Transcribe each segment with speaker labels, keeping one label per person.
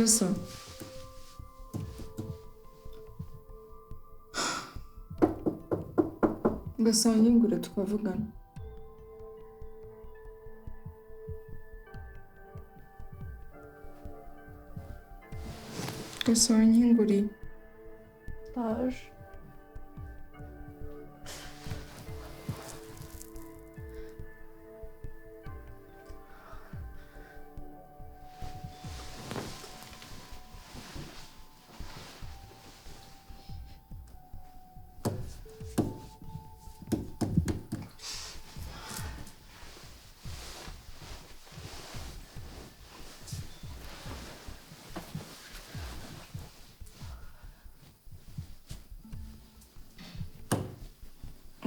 Speaker 1: Gasa. Gasa wanyingure tukavugana. Gasa wanyinguriye.
Speaker 2: Ndaje.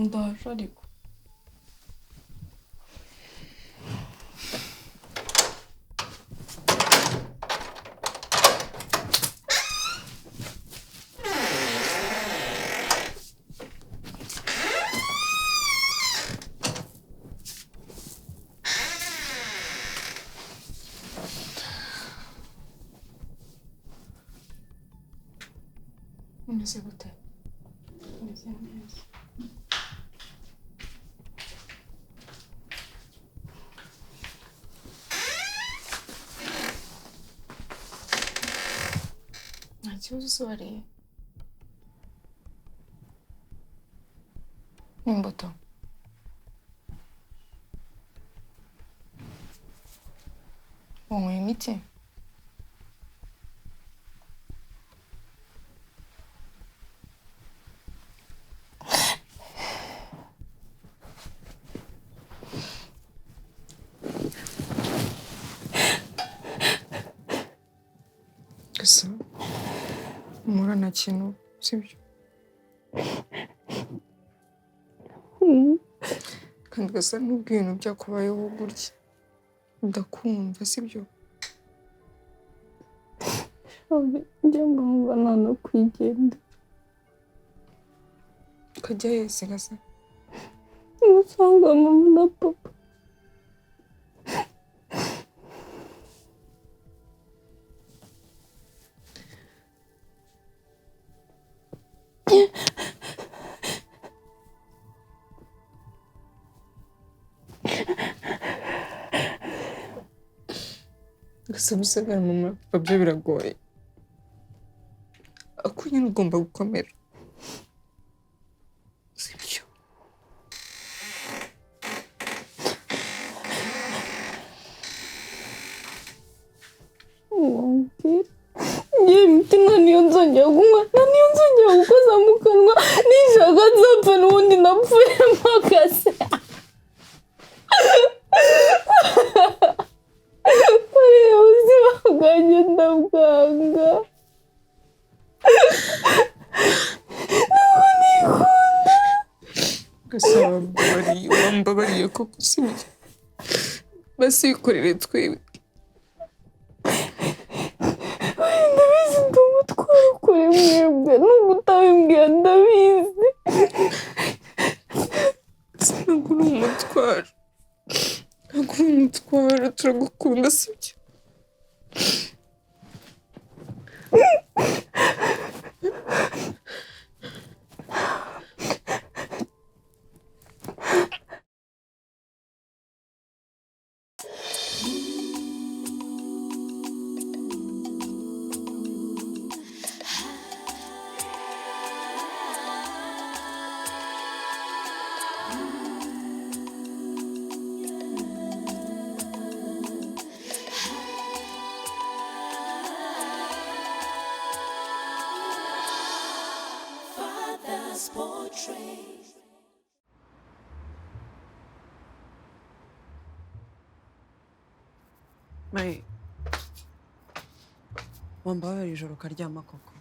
Speaker 2: Ndaje ariko. Umeze gute? Umeze neza. Nta kibazo se wariye? N'imbuto. Wanyweye imiti? Gusa humura nta kintu, sibyo? Kandi gasa n'ubwo ibintu byakubayeho gutya ndakumva, sibyo? Njye mbumva nta no kwigenda.
Speaker 1: Ukajya hese Gasa?
Speaker 2: Usanga mama na papa.
Speaker 1: Gusa gusigara mama na papa byo biragoye. Ariko nyine ugomba gukomera. Sibyo?
Speaker 2: Wambwira. Njye imiti nta niyo nzongera kunywa, nta niyo nzongera gukoza mu kanwa, nishaka nzapfa n'ubundi napfuye mpagaze. Buriya ubuzima bwanjye ndabwanga. Ntabwo nikunda.
Speaker 1: Gasa wambabariye, wambabariye koko, sibyo? Basi yikorere twebwe.
Speaker 2: Ndabizi ndi umutwaro kuri mwebwe, nubwo utabimbwira ndabizi.
Speaker 1: Ntabwo uri umutwaro. Ntabwo uri umutwaro, turagukunda, sibyo?
Speaker 3: Father's portrait.
Speaker 4: Mayi, wambabarira ijoro ukaryama koko?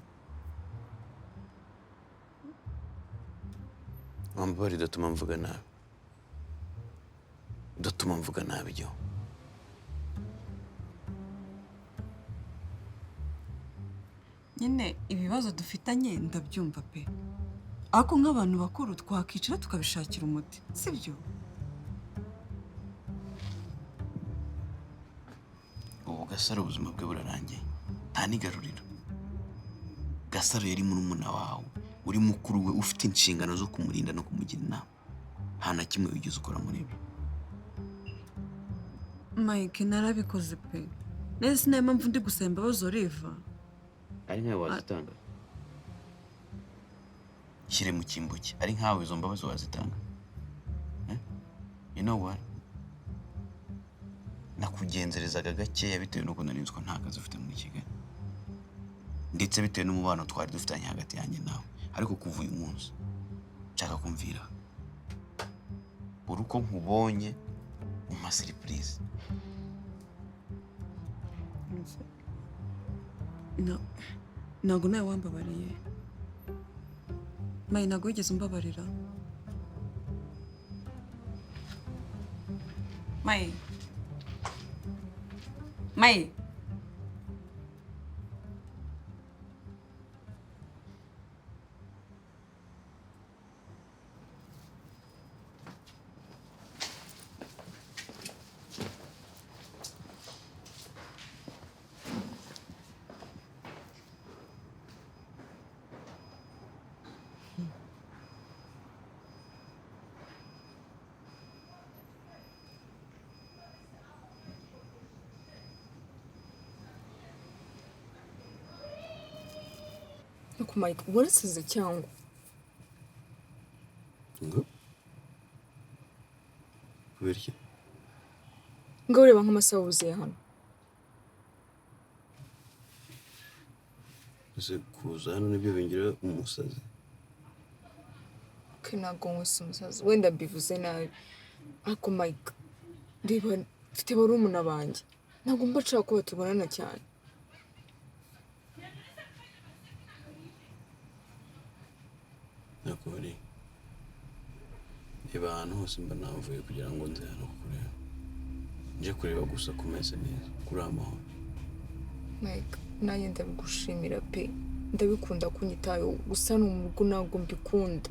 Speaker 5: Wambabarira udatuma mvuga nabi. Udatuma mvuga nabi igihe.
Speaker 4: Nyine ibibazo dufitanye ndabyumva pe. Ariko nk'abantu bakuru twakicara tukabishakira umuti, sibyo?
Speaker 5: Ubu Gasaro ubuzima bwe burarangiye. Nta n'igaruriro. Gasaro yari murumuna wawe, uri mukuru we, ufite inshingano zo kumurinda no kumugira inama. Nta na kimwe wigeze ukora muri ibyo.
Speaker 4: Mike, narabikoze pe. Neza sinayo mpamvu ndi gusaba imbabazi Oliva.
Speaker 5: Ari nkawe wazitanga? Shyire mu cyimbo cye. Ari nkawe izo mbabazi wazitanga? Eh? You know what? Nakugenzerezaga gakeya bitewe n'uko nari nzi ko nta kazi ufite muri Kigali, ndetse bitewe n'umubano twari dufitanye hagati yanjye nawe. Ariko kuva uyu munsi nshaka kumvira buri uko nkubonye umpa surprise.
Speaker 4: Ntabwo nawe wambabariye Mayi, ntabwo wigeze umbabarira Mayi. Mayi.
Speaker 1: Ariko Mike, warasaze cyangwa?
Speaker 5: Ngo? Kubera iki?
Speaker 1: Ngaho ureba nk'amasaha wuzuye hano.
Speaker 5: Ese kuza hano nibyo bingira umusazi?
Speaker 1: Okay, ntabwo nkwise umusazi, wenda mbivuze nabi. Ariko Mike, reba mfite barumuna banjye, ntabwo mba nshaka ko batubonana cyane.
Speaker 5: Nakubariye. Reba ahantu hose mba navuye kugira ngo nze hano kukureba. Nje kureba gusa kumeze neza, kuri amahoro.
Speaker 1: Mike, nanjye ndabigushimira pe. Ndabikunda kunyitayeho, gusa ni mu rugo ntabwo mbikunda.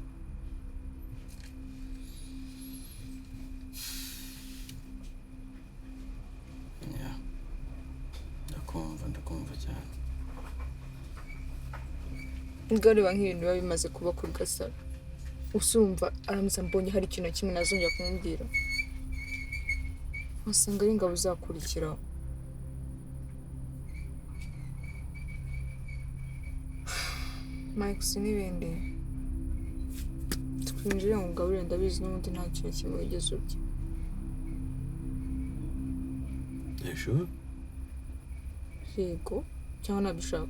Speaker 5: Yeah. Ndakumva, ndakumva cyane.
Speaker 1: Ngareba nk'ibintu biba bimaze kuba kuri Gasaro. Usumva aramutse ambonye hari ikintu na kimwe nazongera kumubwira. Wasanga ari ingabo uzakurikiraho. Mike, si n'ibindi. Twinjire ngo ngaburire, ndabizi n'ubundi nta kintu kimwe wigeze urya.
Speaker 5: You sure?
Speaker 1: Yego, cyangwa ntabishaka.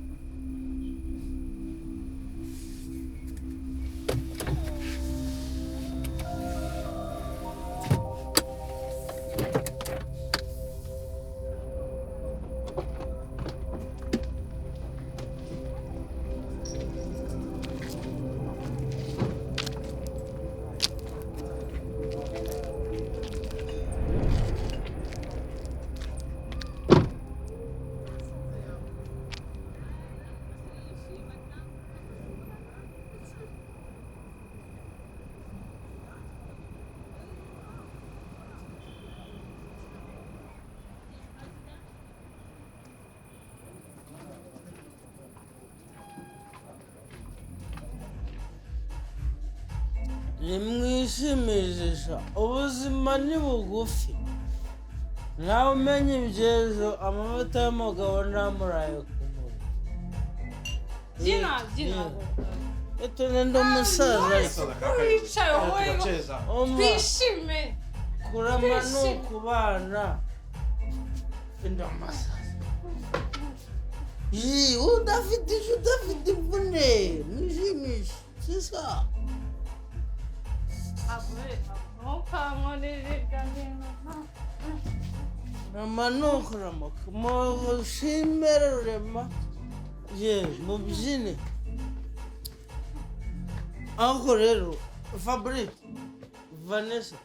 Speaker 6: Nimwishimisha, ubuzima ni bugufi, nawe umenya iby'ejo. Amavuta y'umugabo ntamuraye ku mubiri.
Speaker 2: Byina, byina.
Speaker 6: Ndi umusaza.
Speaker 2: Wicaye wowe, twishime.
Speaker 6: Kurama ni ukubana. Ndi umusaza. Udafite ije, udafite imvune, mwishimishe sisa. Rama ni ukuramuka, mushimire rurema, ye mubyine. Ariko rero Fabrice, Vanessa,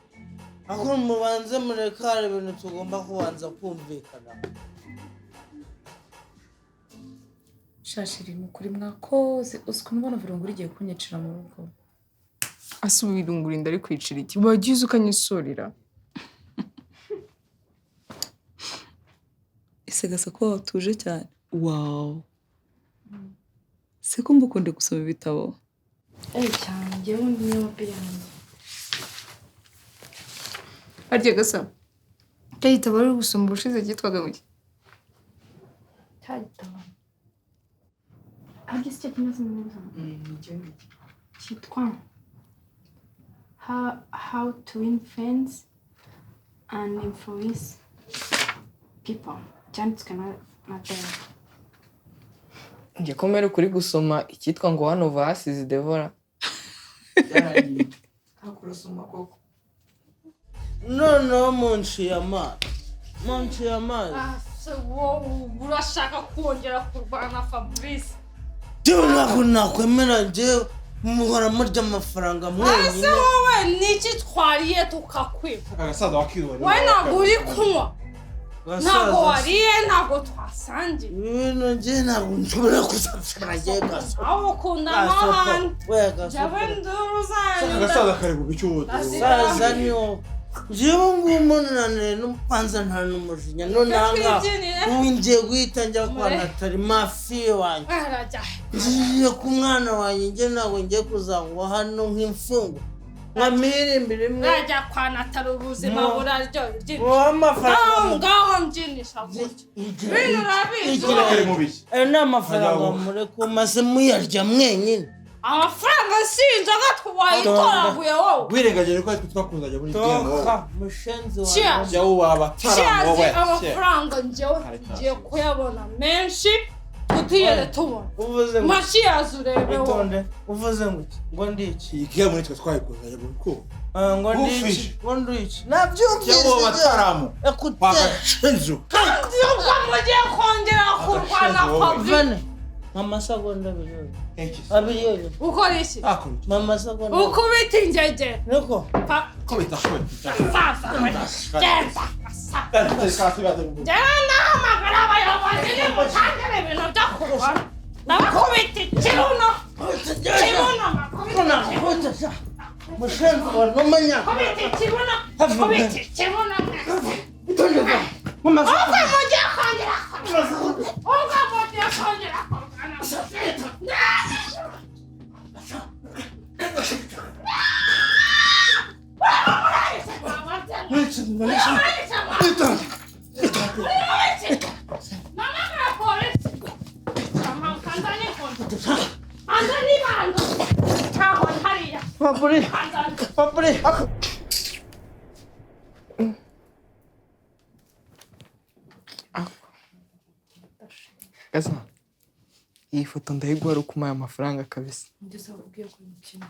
Speaker 6: ariko mubanze mureke, hari ibintu tugomba kubanza kumvikana.
Speaker 7: Shashiri, ni ukuri mwakoze. Uzi ukuntu ubona virungu rigiye kunyicira mu rugo.
Speaker 1: Asuba irungu rinda ari kwicira iki? Wagiye uza ukanyisurira.
Speaker 4: Ese Gasa ko watuje cyane?
Speaker 7: Wow. Se ko mbukunda gusoma ibitabo?
Speaker 2: Cyane, njyewe undi niyo hobby yanjye.
Speaker 1: Harya gasa cya gitabo wari uri gusoma ubushize cyitwaga ngo iki?
Speaker 2: Cya gitabo harya si cyo kimaze mu gusoma cyitwa How to Win Friends and Influence People, cyanditswe na Ben.
Speaker 8: Njye ko mbere kuri gusoma icyitwa ngo hano vasizi Devora.
Speaker 1: Ntabwo koko.
Speaker 6: Noneho munciye amazi, munciye amazi.
Speaker 9: Se wowe urashaka kongera kurwana Fabrice?
Speaker 6: Njyewe ntabwo nakwemera, njyewe muhora murya amafaranga
Speaker 9: Ese
Speaker 6: mwenyine.
Speaker 9: Wowe niki twariye tukakwiba?
Speaker 10: Agasaza wakirwa.
Speaker 9: Wowe ntabwo uri kunywa, ntabwo
Speaker 6: Gasaza,
Speaker 9: wariye, ntabwo twasangiye.
Speaker 6: Ibintu njyewe ntabwo nshobora kuzabishobora njyewe gasopo.
Speaker 9: Aho ukunda amahane.
Speaker 6: We
Speaker 9: Njyewe
Speaker 6: gasopo.
Speaker 9: induru zanyu
Speaker 10: Agasaza kari mu bicucu.
Speaker 6: Saza ni wowe. Njyewe ngubu munanire n'umupanza nta n'umujinya none aha ngaha
Speaker 9: Twibyinire.
Speaker 6: ubu ngiye guhita njya kwa
Speaker 9: Mure.
Speaker 6: Natali mafi wanjye.
Speaker 9: Arajya.
Speaker 6: Ngiye ku mwana wanjye, njye ntabwo ngiye kuzangwa hano nk'imfungwa nka miririmbire imwe.
Speaker 9: Rajya kwa Natali, ubuzima buraryoshye.
Speaker 6: Wowe amafaranga
Speaker 9: Ngaho ngaho mbyinisha gutya. Bino urabizi.
Speaker 10: Kari mu biki?
Speaker 6: Ayo ni amafaranga mureke maze muyarya mwenyine.
Speaker 9: Amafaranga si inzoga wayitoraguye wowe.
Speaker 10: Wirengagije ko aritwe twakundanye muri game wowe.
Speaker 6: Toka mushenzi wawe.
Speaker 9: Cheers.
Speaker 10: Jya waba
Speaker 9: Cheers.
Speaker 10: wowe.
Speaker 9: Amafaranga njyewe tugiye kuyabona menshi tutigeze tubona.
Speaker 6: Uvuze ngo
Speaker 9: Mashiyazi urebe wowe.
Speaker 6: itonde, uvuze ngo iki? Ngo ndi iki?
Speaker 10: Iyi game nitwe twayikundanye muri ko.
Speaker 6: Ah, ngo ndi iki?
Speaker 10: Ufishe.
Speaker 6: Ngo ndi iki? Nabyumvise.
Speaker 10: Jya waba taramu.
Speaker 6: Ekuteri.
Speaker 10: Wagashenzu.
Speaker 9: Kandi ubwo mugiye kongera kurwana Fabrice.
Speaker 6: Vane. Mama segonda abiri yonyine. Abiri yonyine.
Speaker 9: Ukora iki?
Speaker 10: Akora iki?
Speaker 6: Mama segonda. abiri.
Speaker 9: Ukubita ingegera.
Speaker 6: Niko.
Speaker 10: Kubita kubita.
Speaker 9: Sasa genda. Njyewe nahamagara abayobozi nimutangire ibintu byo kurwana. Ndabakubita ikibuno. Ikibuno mbakubita.
Speaker 6: Nakubita sha. Mushenzi wawe numenya.
Speaker 9: Kubita ikibuno. Kubita ikibuno.
Speaker 6: Itonde. Mama
Speaker 9: Ubwo mugiye kongera kurwana. Ubwo mugiye kongera kurwana. Namagara polisi. Anzani bantu. Ntaho hariya.
Speaker 6: Fabri.
Speaker 9: Anzani.
Speaker 6: Fabri.
Speaker 8: Gasa, iyi foto ndayiguha ari uko umpaye amafaranga kabisa.
Speaker 7: Ngeze aho ubwiye ko umukino.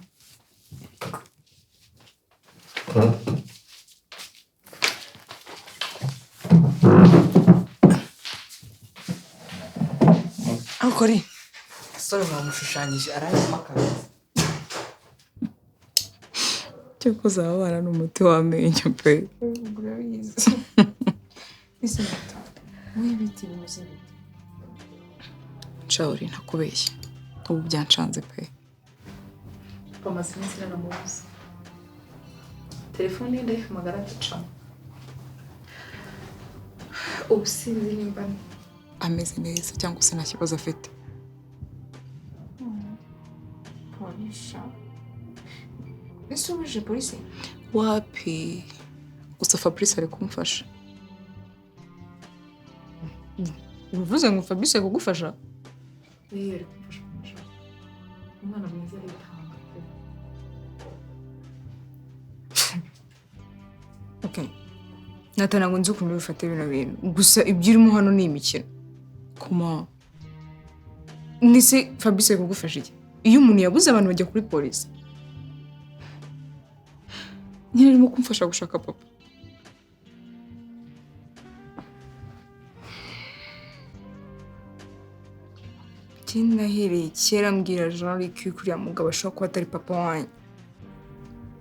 Speaker 8: Ariko ari gasore mwamushushanyije aranyuma kabisa. Cyo kuzababara ni umuti w'amenyo pe.
Speaker 1: Urabizi. Ese Nata, wowe ibiti bimeze bite?
Speaker 7: Nshawuri ntakubeshya. Ubu byancanze pe. Bamaze iminsi nanamubuze. Telefone ye ndayihamagara ndacamo. Ubu sinzi nimba ameze neza cyangwa se nta kibazo afite.
Speaker 1: Polisi. Ese ubuje polisi?
Speaker 7: Wapi? Gusa Fabrice ari kumfasha.
Speaker 1: Uvuze ngo Fabrice kugufasha?
Speaker 7: Iya, ari kumfasha kumfasha. Umwana mwiza aritanga pe.
Speaker 1: Okay. Nata ntabwo nzi ukuntu bifata bino bintu. Gusa ibyo urimo hano ni imikino.
Speaker 7: Kuma
Speaker 1: Nese Fabrice ari kugufasha iki? Iyo umuntu yabuze abantu bajya kuri polisi.
Speaker 7: Nyine arimo kumfasha gushaka papa.
Speaker 1: Njye nahereye kera mbwira Jean Luc yuko uriya mugabo ashobora kuba atari papa wanjye.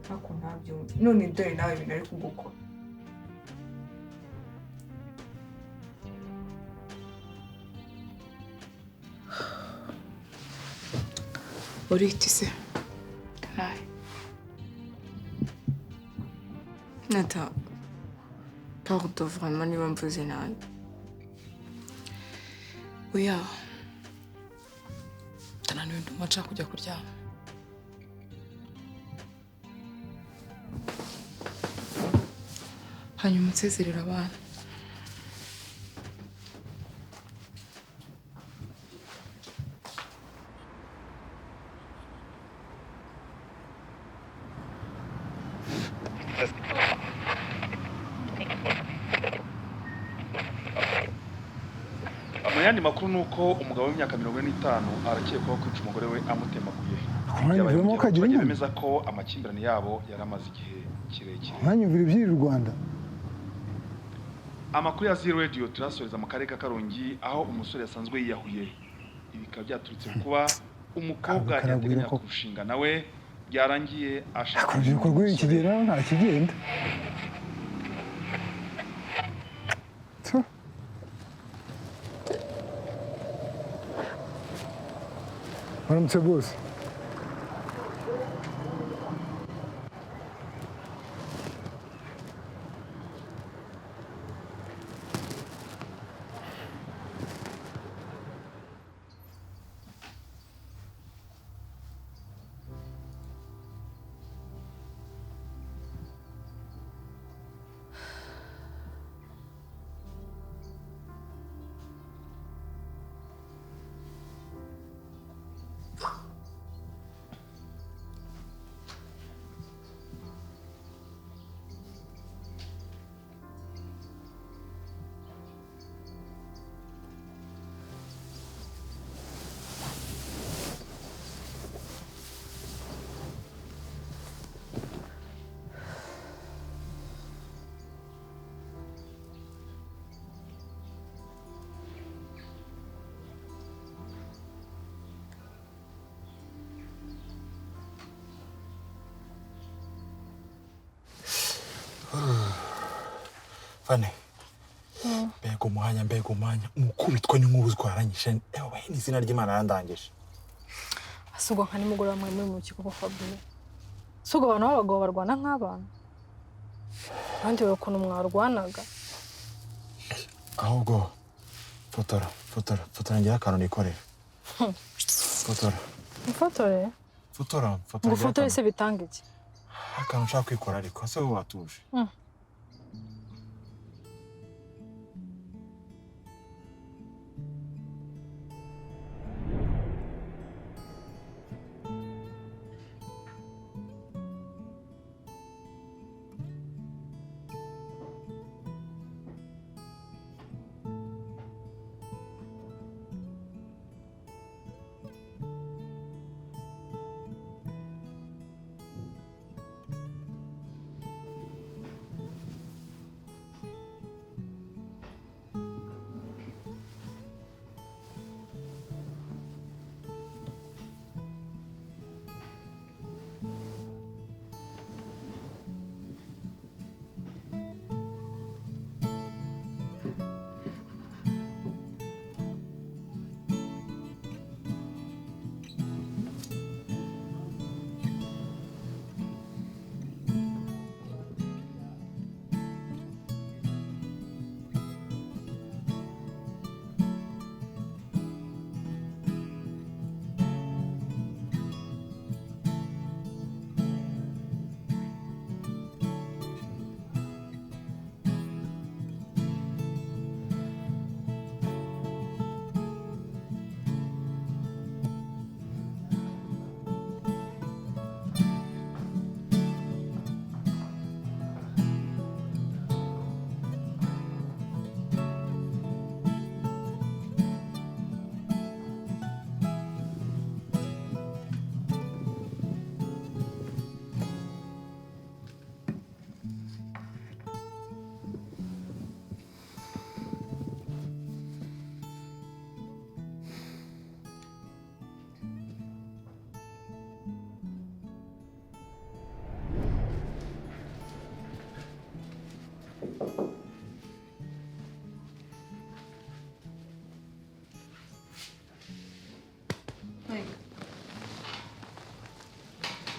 Speaker 1: Ariko ntabyumve. None dore nawe ibintu ari kugukora.
Speaker 7: Urihita se? Nawe.
Speaker 1: Nata, pardon vraiment niba mvuze nabi.
Speaker 7: Oya, ndananiwe, ndumva nshaka kujya kuryama. Hanyuma unsezerere abana.
Speaker 11: Mu yandi makuru ni uko umugabo w'imyaka 45 arakekwaho kwica umugore we amutemaguye.
Speaker 12: Mwanyumvira mo kagira
Speaker 11: Abaturage
Speaker 12: inyana.
Speaker 11: bemeza ko amakimbirane yabo yari amaze igihe kirekire.
Speaker 12: Mwanyumvira iby'iri Rwanda.
Speaker 11: Amakuru ya Zero Radio turasoreza mu karere ka Karongi, aho umusore yasanzwe yiyahuye. Ibi bikaba byaturutse kuba umukobwa
Speaker 12: Karagwira
Speaker 11: yateganya
Speaker 12: koko.
Speaker 11: kurushinga nawe byarangiye ashaka
Speaker 12: Urubyiruko rw'iki gihe rero nta kigenda. Tu. Muramutse bose.
Speaker 10: Fane, mbega umwanya, mbega umwanya, umukubitwa n'inkuba uzwaranyishe. Ewe, ni izina ry'Imana yarandangije.
Speaker 13: Asubwo nka nimugoroba mwari muri mu rukiko kwa Fabien. Si ubwo abantu b'abagabo barwana nk'abana? Abandi bareba ukuntu mwarwanaga.
Speaker 10: Ahubwo fotora, fotora, fotora, ngira akantu nikorera. Fotora.
Speaker 13: Mfotore?
Speaker 10: Fotora, fotora.
Speaker 13: Ngo
Speaker 10: Ngira
Speaker 13: ufotore
Speaker 10: akantu.
Speaker 13: se bitanga iki?
Speaker 10: Akantu nshaka kwikora, ariko ese wowe watuje?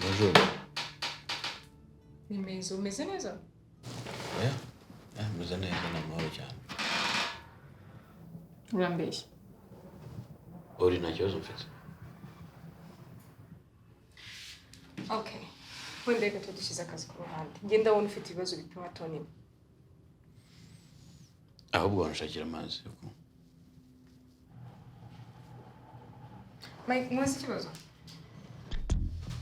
Speaker 5: Bonjour.
Speaker 1: Ni meza, umeze neza?
Speaker 5: Oya, meze neza, ni amahoro cyane.
Speaker 1: Urambeshya.
Speaker 5: Uri nta kibazo mfite.
Speaker 1: Okay. Wenda reka tube dushyize akazi ku ruhande. Njye ndabona ufite ibibazo bipima toni imwe.
Speaker 5: Ahubwo wanshakira amazi yo kunywa.
Speaker 1: Mike, muzi ikibazo?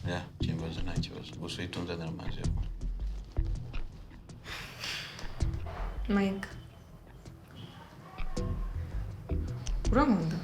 Speaker 5: Ya, kimbaza nta kibazo. Gusa uhita unzanira amazi yo kunywa.
Speaker 1: Mike. Urankunda?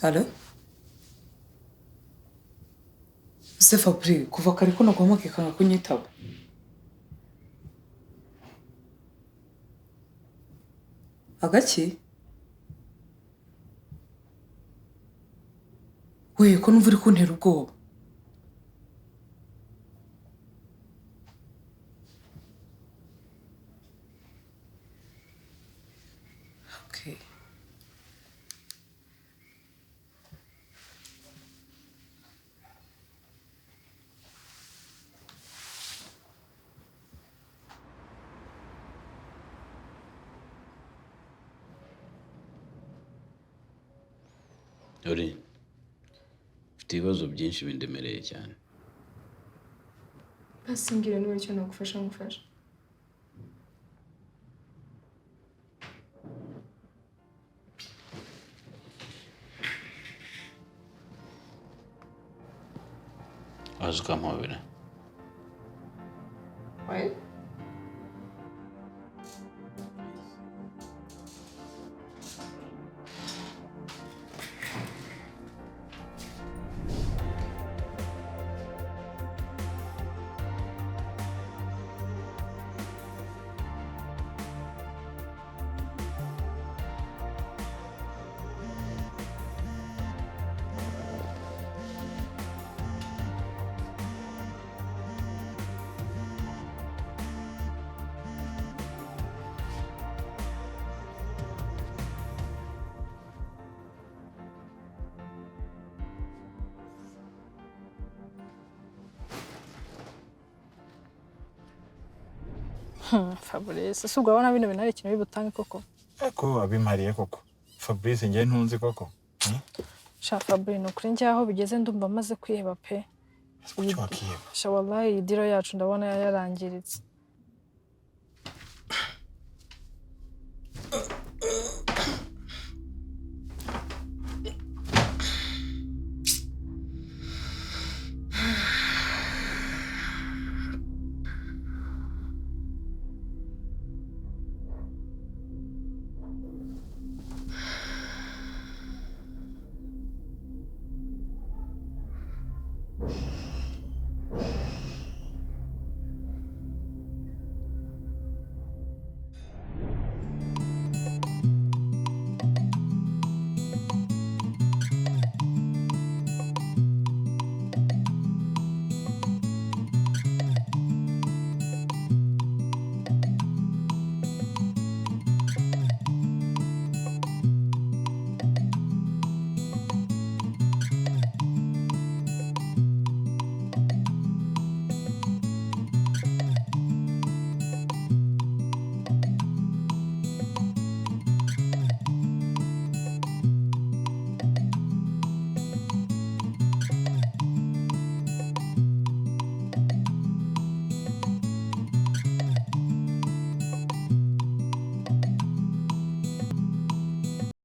Speaker 7: Halo? Se Fabri, kuva kare ko naguhamagaye kanga kunyitaba. Agaki? We, ko numva uri kuntera ubwoba. Okay.
Speaker 5: Uri, mfite ibibazo byinshi bindemereye cyane.
Speaker 1: Basi mbwira niba icyo nagufasha ngufasha.
Speaker 5: Waza ukampobera.
Speaker 1: What?
Speaker 13: Fabrice, si ubwo urabona bino bintu ari ikintu bibutange koko?
Speaker 10: Eko abimpariye koko. Fabrice njye ntunzi koko.
Speaker 13: Sha Fabrice, ni ukuri njye aho bigeze ndumva maze kwiheba pe.
Speaker 10: Kuki wakiheba?
Speaker 13: Sha wallahi iyi diro yacu ndabona yarangiritse.